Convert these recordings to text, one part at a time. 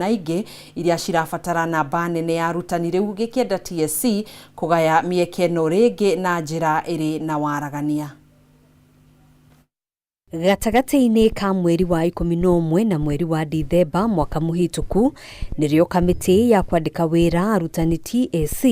Na ingĩ iria cirabatara namba nene ya arutani, rĩu gĩkĩenda TSC kũgaya mĩeke ĩno rĩngĩ na njĩra ĩrĩ na waragania. Gatagatĩ-inĩ ka mweri wa 11 na mweri wa Dithemba mwaka mũhĩtũku, nĩrĩo kamĩtĩ ya kwandĩka wĩra arutani TSC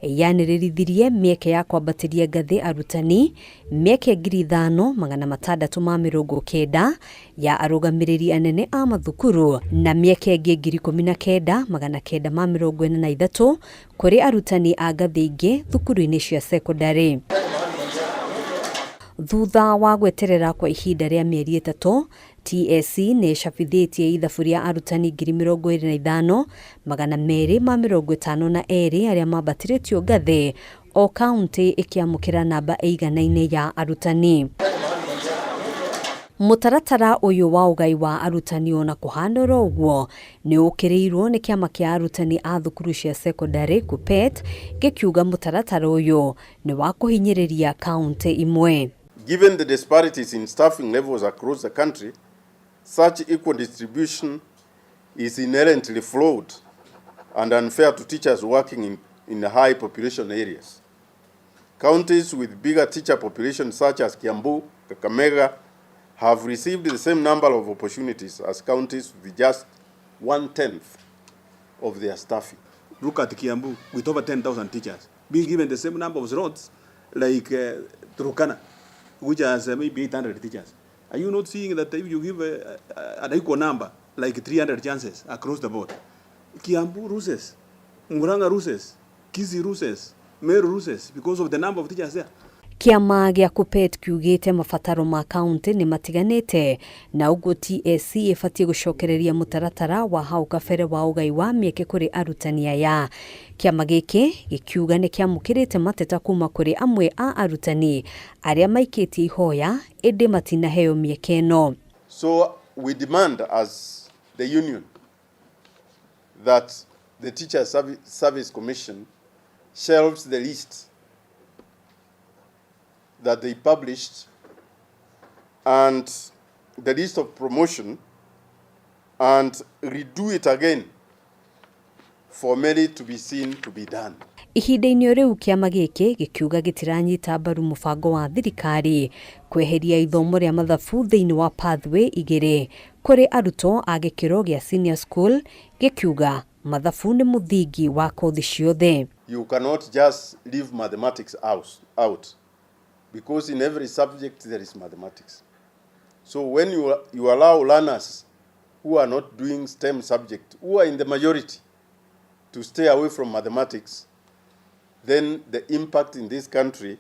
yanĩrĩrithirie mĩeke ya kwambatĩria ngathĩ arutani, mĩeke 5690 ya arũgamĩrĩri anene a mathukuru na mĩeke ĩngĩ 19,943 kũrĩ arutani a ngathĩ ingĩ thukuru-inĩ cia cekondarĩ. Thutha wa gweterera kwa ihinda rĩa mĩeri 3, TSC nĩ ĩcabithĩtie ithabu rĩa arutani 25,252 arĩa mambatĩrĩtio ngathĩ, o kaunti ĩkĩamũkĩra namba ĩiganaine ya arutani. Mũtaratara ũyũ wa ũgai wa arutani, ona kũhana oro ũguo, nĩ ũkĩrĩirwo nĩ kĩama kĩa arutani a thukuru cia cekondarĩ KUPPET, gĩkiuga mũtaratara ũyũ nĩ wa kũhinyĩrĩria kaunti imwe. Given the disparities in staffing levels across the country, such equal distribution is inherently flawed and unfair to teachers working in high population areas. Counties with bigger teacher populations such as Kiambu, Kakamega have received the same number of opportunities as counties with just one-tenth of their staffing. Look at Kiambu with over 10,000 teachers being given the same number of slots like Turkana, which has maybe 800 teachers. Are you not seeing that if you give an equal number, like 300 chances across the board, Kiambu loses, Murang'a loses, Kisii loses, Meru loses because of the number of teachers there? Kĩama gĩa KUPPET kiugĩte mabataro ma kaunti nĩ matiganĩte na ũguo TSC ĩbatiĩ gũcokereria mũtaratara wa hau kabere wa ũgai wa mĩeke kũrĩ arutani aya. Kĩama gĩkĩ gĩkiuga nĩ kĩamũkĩrĩte mateta kuma kũrĩ amwe a arutani arĩa maikĩtie ihoya ĩndĩ matinaheo mĩeke ĩno. So we demand as the union that the Teacher Service Commission shelves the list that they published and the list of promotion and redo it again for merit to be seen to be done. Ihinda-inĩ o rĩu, kĩama gĩkĩ gĩkiuga gĩtiranyita mbaru mũbango wa thirikari kweheria ithomo rĩa mathabu thĩinĩ wa pathway igĩrĩ kũrĩ arutwo a gĩkĩro gĩa senior school, gĩkiuga mathabu nĩ mũthingi wa kothi ciothe. You cannot just leave mathematics out because in every subject there is mathematics. So when you allow learners who are not doing STEM subject, who are in the majority, to stay away from mathematics, then the impact in this country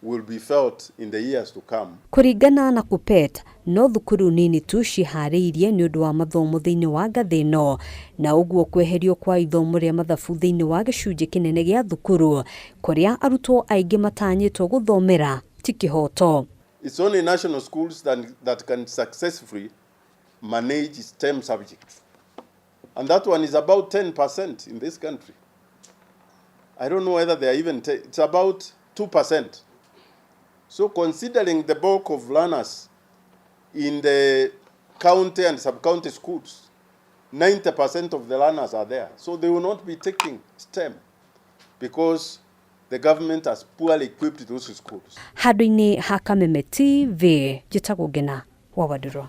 will be felt in the years to come. Kũringana na KUPPET, no thukuru nini tu ciharĩirie nĩ ũndũ wa mathomo thĩinĩ wa ngathĩ ĩno, na ũguo kweherio kwa ithomo rĩa mathabu thĩinĩ wa gĩcunjĩ kĩnene gĩa thukuru kũrĩa arutwo aingĩ matanyĩtwo gũthomera ti kĩhoto. It's only national schools that can successfully manage STEM subjects. And that one is about 10% in this country. I don't know whether they are even, it's about 2%. So considering the bulk of learners in the county and sub-county schools, 90% of the learners are there. So they will not be taking STEM because the government has poorly equipped those schools. Handũ-inĩ ha Kameme TV, njĩtagwo Ngena wa Wandũrwa.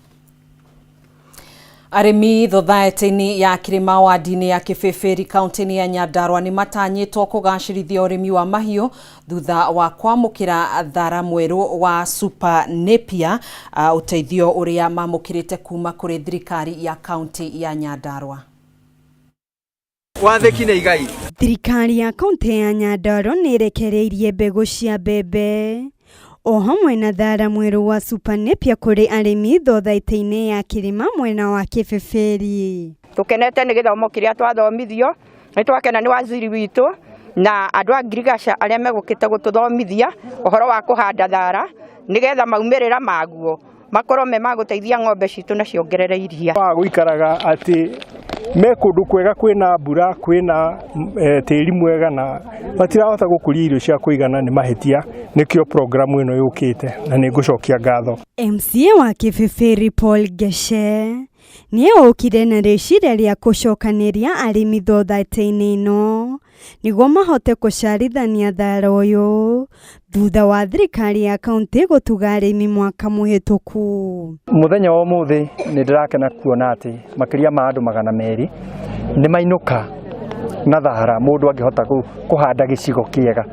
Arĩmi thothaitĩ-inĩ ya Kĩrĩma, wadi-inĩ ya Kĩbĩbĩri, kaunti-inĩ ya Nyandarua nĩ matanyĩtwo kũgacĩrithia ũrĩmi wa mahiũ thutha wa kwamũkĩra thara mwerũ wa Super Napier, ũteithio ũrĩa mamũkĩrĩte kuma kũrĩ thirikari ya kaunti ya Nyandarua. Wathĩki nĩ igai. Thirikari ya kaunti ya Nyandarua nĩ ĩrekereirie mbegũ cia mbembe o hamwe na thara mwerũ wa Super Napier kũrĩ arĩmi thothaitĩ-inĩ ya Kĩrĩma, mwena wa Kĩbĩbĩri. Tũkenete nĩ gĩthomo kĩrĩa twathomithio. Nĩ twakena nĩ waziri witũ na andũ a ngirigaca arĩa megũkĩte gũtũthomithia ũhoro wa kũhanda thara, nĩgetha maumĩrĩra maguo makorwo me ma gũteithia ng'ombe citũ na ciongerere iria. Wa gũikaraga atĩ me kũndũ kwega, kwĩna mbura, kwĩna tĩri mwega, na matirahota gũkũria irio cia kũigana nĩ mahĩtia. Nĩkĩo programu ĩno yũkĩte na nĩ ngũcokia ngatho. MCA wa Kĩbĩbĩri Paul Geshe Nĩ okire na rĩciria rĩa gũcokanĩria arĩmi thothaitĩ-inĩ ĩno nĩguo mahote gũciarithania thara ũyũ thutha wa thirikari ya kaunti gũtuga arĩmi mwaka mũhĩtũku. Mũthenya wa ũmũthĩ nĩ ndĩrakena kuona atĩ makĩria ma andũ 200 nĩ mainũka na thara mũndũ angĩhota kũhanda gĩcigo kĩega.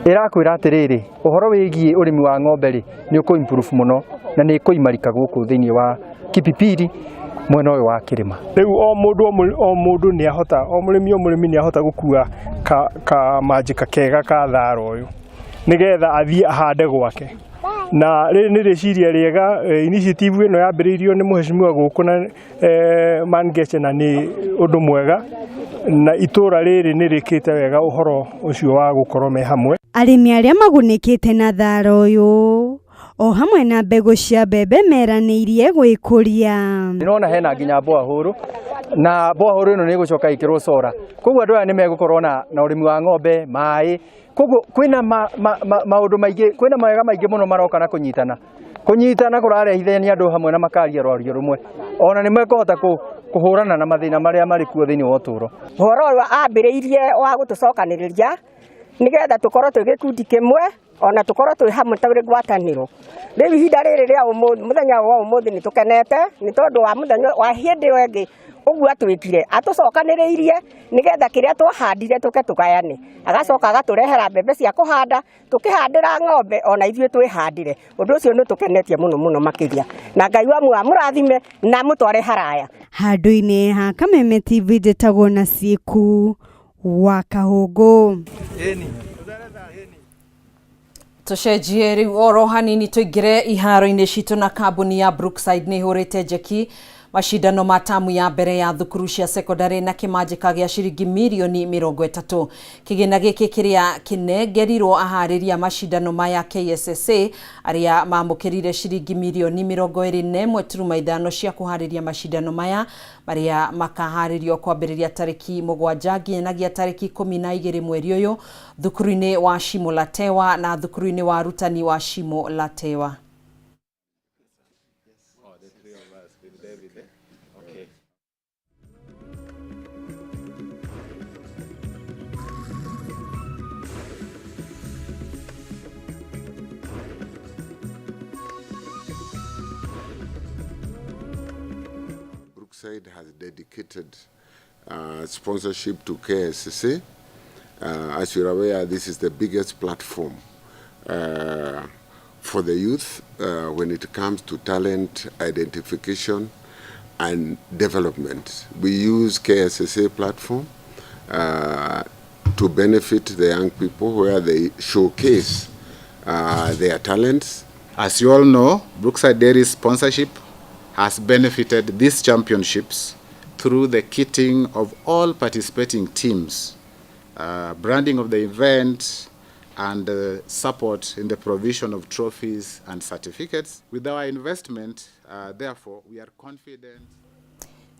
Ĩrakwĩra atĩrĩrĩ, ũhoro wĩgiĩ ũrĩmi wa ng'ombe rĩ, nĩ ũkũ improve mũno na nĩ ĩkũimarika gũkũ thĩinĩ wa Kipipiri mwena ũyũ wa kĩrĩma. Rĩu o mũndũ o mũndũ nĩ ahota, o mũrĩmi nĩ ahota gũkua kamanjĩka kega ka thara ũyũ nĩgetha athiĩ ahande gwake. Na rĩrĩ nĩ rĩciria rĩega, initiative ĩno yambĩrĩirio nĩ mũheshimiwa gũkũ na Mangeche, na nĩ ũndũ mwega, na itũra rĩrĩ nĩ rĩkĩte wega ũhoro ũcio wa gũkorwo me hamwe. Arĩmi arĩa magunĩkĩte na thara ũyũ o hamwe na mbegũ cia mbembe meranĩirie gwĩkũria. Ndĩrona hena nginya borehole, na borehole ĩno nĩ ĩgũcoka ĩkĩrwo solar, koguo andũ aya nĩ megũkorwo na ũrĩmi wa ng'ombe, maĩ, koguo kwĩna maũndũ maingĩ, kwĩna mawega maingĩ mũno maroka na kũnyitana. Kũnyitana kũrarehithania andũ hamwe na makaria rwario rũmwe, ona nĩ mekũhota kũhũrana na mathĩna marĩa marĩ kuo thĩinĩ wa ũtũũro. Ũhoro ũyũ ambĩrĩirie wa gũtũcokanĩrĩria nĩgetha tũkorwo twĩ gĩkundi kĩmwe, ona tũkorwo twĩ hamwe ta ngwatanĩro. Rĩu ihinda rĩrĩ rĩa ũmũthĩ, mũthenya wa ũmũthĩ nĩ tũkenete nĩ tondũ wa mũthenya wa hĩndĩ ĩyo ĩngĩ ũguo atwĩkire, atũcokanĩrĩirie nĩgetha kĩrĩa twahandire tũke tũgayane, agacoka agatũrehera mbembe cia kũhanda, tũkĩhandĩra ng'ombe ona ithuĩ twĩhandĩre. Ũndũ ũcio nĩ ũtũkenetie mũno mũno makĩria, na Ngai wa muoyo amũrathime na amũtware haraya. Handũ-inĩ ha Kameme TV njĩtagwo na Ciku wa Kahũngũ. Tũcenjie rĩu oro hanini tũingĩre iharo-inĩ citũ, na kambuni ya Brookside nĩ ĩhũrĩte njeki macindano ma tamu ya mbere ya thukuru cia sekondari na kĩmanjĩka gĩa ciringi mirioni 30. Kĩgĩna gĩkĩ kĩrĩa kĩnengerirwo aharĩria macindano maya KSSA arĩa mamũkĩrire ciringi mirioni 21.5 cia kũharĩria macindano maya marĩa makaharĩrio kwambĩrĩria tarĩki 7 nginyagia tarĩki 12 mweri ũyũ thukuru-inĩ wa Shimo la Tewa na thukuru-inĩ wa arutani wa Shimo la Tewa. Brookside has dedicated sponsorship to KSSA. As you're aware, this is the biggest platform for the youth when it comes to talent identification and development. We use KSSA platform to benefit the young people where they showcase their talents. As you all know, Brookside Dairy's sponsorship has benefited these championships through the kitting of all participating teams, branding of the event, and support in the provision of trophies and certificates. With our investment, therefore, we are confident.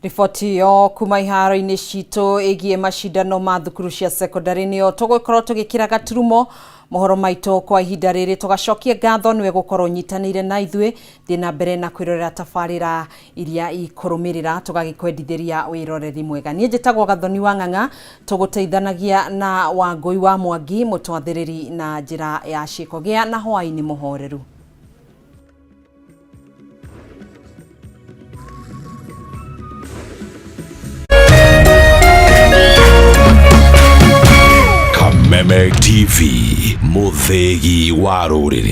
Riboti ĩyo kuma iharo-inĩ citũ ĩgiĩ macindano ma thukuru cia sekondari nĩyo tũgũkorwo tũgĩkĩra gaturumo mohoro maitũ kwa ihinda rĩrĩ. Tũgacokie ngatho nĩwe gũkorwo ũnyitanĩire na ithuĩ. Thiĩ na mbere na kwĩrorera tabarĩra iria ikũrũmĩrĩra, tũgagĩkwendithĩria wĩroreri mwega. Niĩ njĩtagwo Gathoni wa Ng'ang'a, tũgũteithanagia na Wangũi wa Mwangi mũtwathĩrĩri na njĩra ya ciĩko. Gĩa na hwaĩ-inĩ mũhoreru. Kameme TV, mũthĩgi wa rũrĩrĩ.